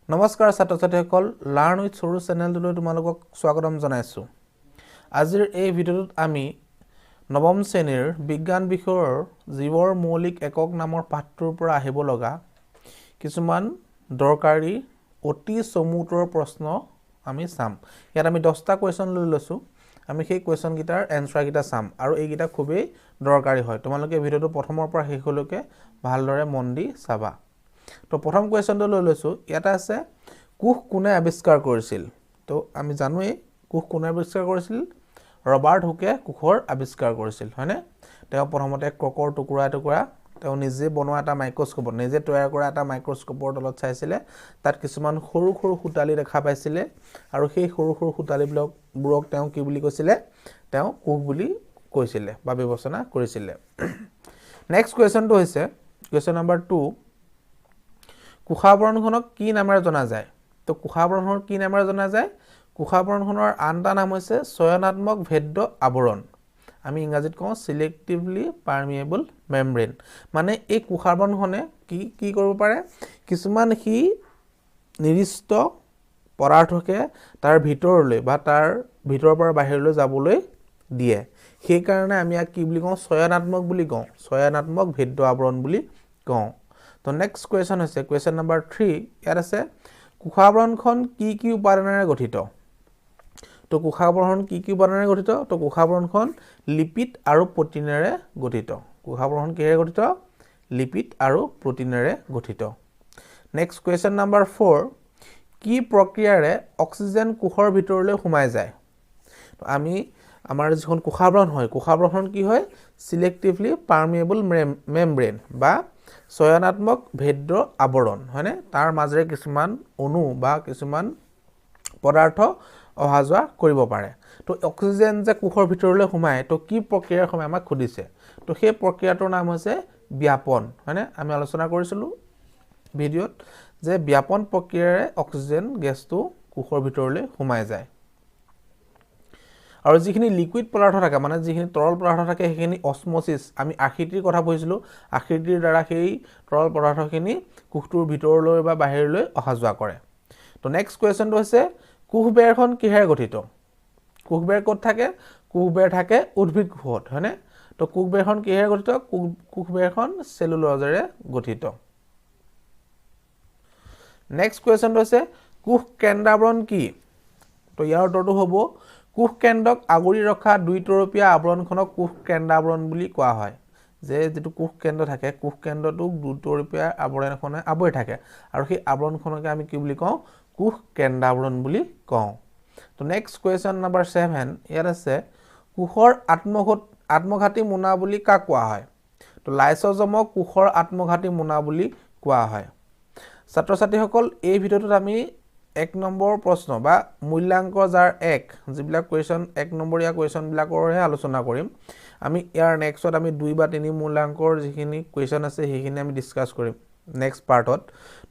নমস্কাৰ ছাত্ৰ ছাত্ৰীসকল, লাৰ্ণ উইথ সৰু চেনেলটোলৈ তোমালোকক স্বাগতম জনাইছোঁ। আজিৰ এই ভিডিঅ'টোত আমি নৱম শ্ৰেণীৰ বিজ্ঞান বিষয়ৰ জীৱৰ মৌলিক একক নামৰ পাঠটোৰ পৰা আহিব লগা কিছুমান দৰকাৰী অতি চমু উত্তৰৰ প্ৰশ্ন আমি চাম। ইয়াত আমি 10টা কুৱেশ্যন লৈ লৈছোঁ। আমি সেই কুৱেশ্যনকেইটাৰ এনচাৰকেইটা চাম আৰু এইকেইটা খুবেই দৰকাৰী হয়। তোমালোকে ভিডিঅ'টো প্ৰথমৰ পৰা শেষলৈকে ভালদৰে মন দি চাবা। তো প্ৰথম কুৱেশ্যনটো লৈ লৈছোঁ। ইয়াতে আছে, কোষ কোনে আৱিষ্কাৰ কৰিছিল? তো আমি জানোৱেই কোষ কোনে আৱিষ্কাৰ কৰিছিল। ৰবাৰ্ট হুকে কোষৰ আৱিষ্কাৰ কৰিছিল, হয়নে? তেওঁ প্ৰথমতে ককৰ টুকুৰা টুকুৰা তেওঁ নিজে বনোৱা এটা মাইক্ৰস্কোপত, নিজে তৈয়াৰ কৰা এটা মাইক্ৰস্কোপৰ তলত চাইছিলে। তাত কিছুমান সৰু সৰু সোঁতালি দেখা পাইছিলে আৰু সেই সৰু সৰু সোঁতালিবোৰক তেওঁ কি বুলি কৈছিলে? তেওঁ কোষ বুলি কৈছিলে বা বিবেচনা কৰিছিলে। নেক্সট কুৱেশ্যনটো হৈছে কুৱেশ্যন নম্বৰ 2, কোষাৱৰণখনক কি নামেৰে জনা যায়? তো কোষাৱৰণখনক কি নামেৰে জনা যায়? কোষাৱৰণখনৰ আন এটা নাম হৈছে চয়নাত্মক ভেদ্য আৱৰণ। আমি ইংৰাজীত কওঁ চিলেক্টিভলি পাৰ্মিয়েবল মেমব্ৰেইন। মানে এই কোষাৱৰণখনে কি কি কৰিব পাৰে? কিছুমান সি নিৰ্দিষ্ট পদাৰ্থকে তাৰ ভিতৰলৈ বা তাৰ ভিতৰৰ পৰা বাহিৰলৈ যাবলৈ দিয়ে। সেইকাৰণে আমি ইয়াক কি বুলি কওঁ? চয়নাত্মক বুলি কওঁ, চয়নাত্মক ভেদ্য আৱৰণ বুলি কওঁ। তো নেক্সট কুৱেশ্যন হৈছে কুৱেশ্যন নম্বৰ 3। ইয়াত আছে, কোষাৱৰণখন কি কি উপাদানেৰে গঠিত? তো কোষাৱৰণ কি কি উপাদানেৰে গঠিত? তো কোষাৱৰণখন লিপিড আৰু প্ৰটিনেৰে গঠিত। কোষাৱৰণ কিহেৰে গঠিত? লিপিড আৰু প্ৰটিনেৰে গঠিত। নেক্সট কুৱেশ্যন নম্বৰ 4, কি প্ৰক্ৰিয়াৰে অক্সিজেন কোষৰ ভিতৰলৈ সোমাই যায়? তো আমি আমাৰ যিখন কোষাৱৰণ হয়, কোষাৱৰণখন কি হয়? চিলেক্টিভলি পাৰ্মিয়েবল মেমব্ৰেইন বা চয়নাত্মক ভেদ্য আৱৰণ, হয়নে? তাৰ মাজেৰে কিছুমান অণু বা কিছুমান পদাৰ্থ অহা যোৱা কৰিব পাৰে। তো অক্সিজেন যে কোষৰ ভিতৰলৈ সোমায়, তো কি প্ৰক্ৰিয়াৰ সোমায় আমাক সুধিছে। তো সেই প্ৰক্ৰিয়াটোৰ নাম হৈছে ব্যাপন, হয়নে? আমি আলোচনা কৰিছিলোঁ ভিডিঅ'ত যে ব্যাপন প্ৰক্ৰিয়াৰে অক্সিজেন গেছটো কোষৰ ভিতৰলৈ সোমাই যায়। আৰু যিখিনি লিকুইড পদাৰ্থ থাকে, মানে যিখিনি তৰল পদাৰ্থ থাকে, সেইখিনি অসম'চিছ, আমি আকৃতিৰ কথা পঢ়িছিলোঁ, আকৃতিৰ দ্বাৰা সেই তৰল পদাৰ্থখিনি কোষটোৰ ভিতৰলৈ বা বাহিৰলৈ অহা যোৱা কৰে। তো নেক্সট কুৱেশ্যনটো হৈছে, কোষবেৰখন কিহেৰে গঠিত? কোষবেৰ ক'ত থাকে? কোষবেৰ থাকে উদ্ভিদ কোষত, হয়নে? তো কোষবেৰখন কিহেৰে গঠিত? কোষবেৰখন চেলুলজেৰে গঠিত। নেক্সট কুৱেশ্যনটো হৈছে, কোষ কেন্দ্ৰাৱৰণ কি? তো ইয়াৰ উত্তৰটো হ'ব, কোষ কেন্দ্ৰক আগুৰি ৰখা দুইতৰপীয়া আৱৰণখনক কোষ কেন্দ্ৰাৱৰণ বুলি কোৱা হয়। যে যিটো কোষ কেন্দ্ৰ থাকে, কোষ কেন্দ্ৰটোক দুতৰপীয়া আৱৰণ এখনে আৱৰি থাকে আৰু সেই আৱৰণখনকে আমি কি বুলি কওঁ? কোষ কেন্দ্ৰাৱৰণ বুলি কওঁ। তো নেক্সট কুৱেশ্যন নম্বৰ 7, ইয়াত আছে, কোষৰ আত্মঘাতী মোনা বুলি কাক কোৱা হয়? তো লাইচজমক কোষৰ আত্মঘাতী মোনা বুলি কোৱা হয়। ছাত্ৰ ছাত্ৰীসকল, এই ভিডিঅ'টোত আমি 1 নম্বৰ প্ৰশ্ন বা মূল্যাংক যাৰ 1, যিবিলাক কুৱেশ্যন 1 নম্বৰীয়া কুৱেশ্যনবিলাকৰহে আলোচনা কৰিম। আমি ইয়াৰ নেক্সটত আমি 2 বা 3 মূল্যাংকৰ যিখিনি কুৱেশ্যন আছে সেইখিনি আমি ডিছকাছ কৰিম নেক্সট পাৰ্টত।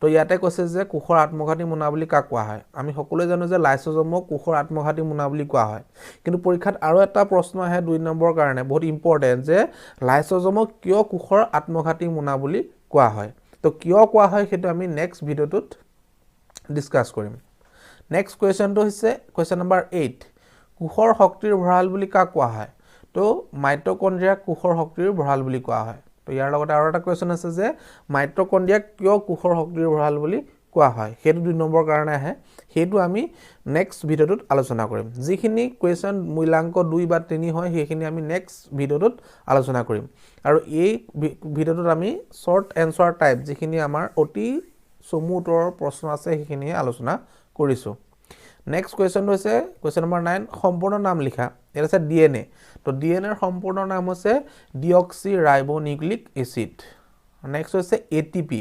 তো ইয়াতে কৈছে যে কোষৰ আত্মঘাতী মোনা বুলি কাক কোৱা হয়? আমি সকলোৱে জানো যে লাইচজমক কোষৰ আত্মঘাতী মোনা বুলি কোৱা হয়। কিন্তু পৰীক্ষাত আৰু এটা প্ৰশ্ন আহে 2 নম্বৰৰ কাৰণে, বহুত ইম্পৰ্টেণ্ট, যে লাইচজমক কিয় কোষৰ আত্মঘাতী মোনা বুলি কোৱা হয়? তো কিয় কোৱা হয় সেইটো আমি নেক্সট ভিডিঅ'টোত ডিছকাছ কৰিম। নেক্সট কুৱেশ্যনটো হৈছে কুৱেশ্যন নম্বৰ 8, কোষৰ শক্তিৰ ভঁৰাল বুলি কাক কোৱা হয়? তো মাইট'কণ্ড্ৰিয়াক কোষৰ শক্তিৰ ভঁৰাল বুলি কোৱা হয়। তো ইয়াৰ লগতে আৰু এটা কুৱেশ্যন আছে যে মাইট'কণ্ড্ৰিয়াক কিয় কোষৰ শক্তিৰ ভঁৰাল বুলি কোৱা হয়, সেইটো 2 নম্বৰৰ কাৰণে আহে। সেইটো আমি নেক্সট ভিডিঅ'টোত আলোচনা কৰিম। যিখিনি কুৱেশ্যন মূল্যাংক 2 বা 3 হয় সেইখিনি আমি নেক্সট ভিডিঅ'টোত আলোচনা কৰিম। আৰু এই ভিডিঅ'টোত আমি শ্বৰ্ট এনচাৰ টাইপ যিখিনি আমাৰ অতি চমু উত্তৰৰ প্ৰশ্ন আছে সেইখিনিয়ে আলোচনা কৰিছোঁ। নেক্সট কুৱেশ্যনটো হৈছে কুৱেশ্যন নম্বৰ 9, সম্পূৰ্ণ নাম লিখা। ইয়াত আছে ডি এন এ। তো ডি এন এৰ সম্পূৰ্ণ নাম হৈছে ডিঅক্সি ৰাইব নিউক্লিক এচিড। নেক্সট হৈছে এ টি পি।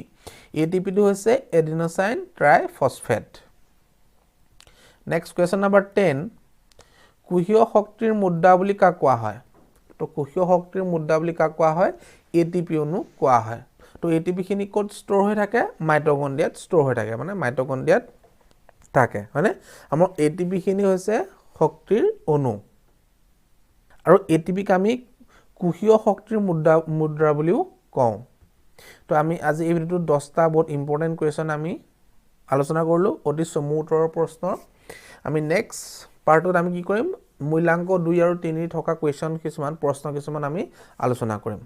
এ টি পিটো হৈছে adenosine triphosphate. Next question number 10, কোষীয় শক্তিৰ মুদ্ৰা বুলি কাক কোৱা হয়? তো কোষীয় শক্তিৰ মুদ্ৰা বুলি কাক কোৱা হয়? এ টি পি অণুক কোৱা হয়। তো এ টি পিখিনি ক'ত ষ্ট'ৰ হৈ থাকে? মাইট'কণ্ড্ৰিয়াত ষ্ট'ৰ হৈ থাকে, মানে মাইট'কণ্ড্ৰিয়াত থাকে, হয়নে? আমাৰ এ টি পিখিনি হৈছে শক্তিৰ অণু আৰু এ টি পিক আমি কোষীয় শক্তিৰ মুদ্ৰা বুলিও কওঁ। তো আমি আজি এই ভিডিঅ'টোত 10টা বহুত ইম্পৰ্টেণ্ট কুৱেশ্যন আমি আলোচনা কৰিলোঁ অতি চমু উত্তৰৰ প্ৰশ্নৰ। আমি নেক্সট পাৰ্টত আমি কি কৰিম? মূল্যাংক 2 আৰু 3 থকা কুৱেশ্যন কিছুমান, প্ৰশ্ন কিছুমান আমি আলোচনা কৰিম।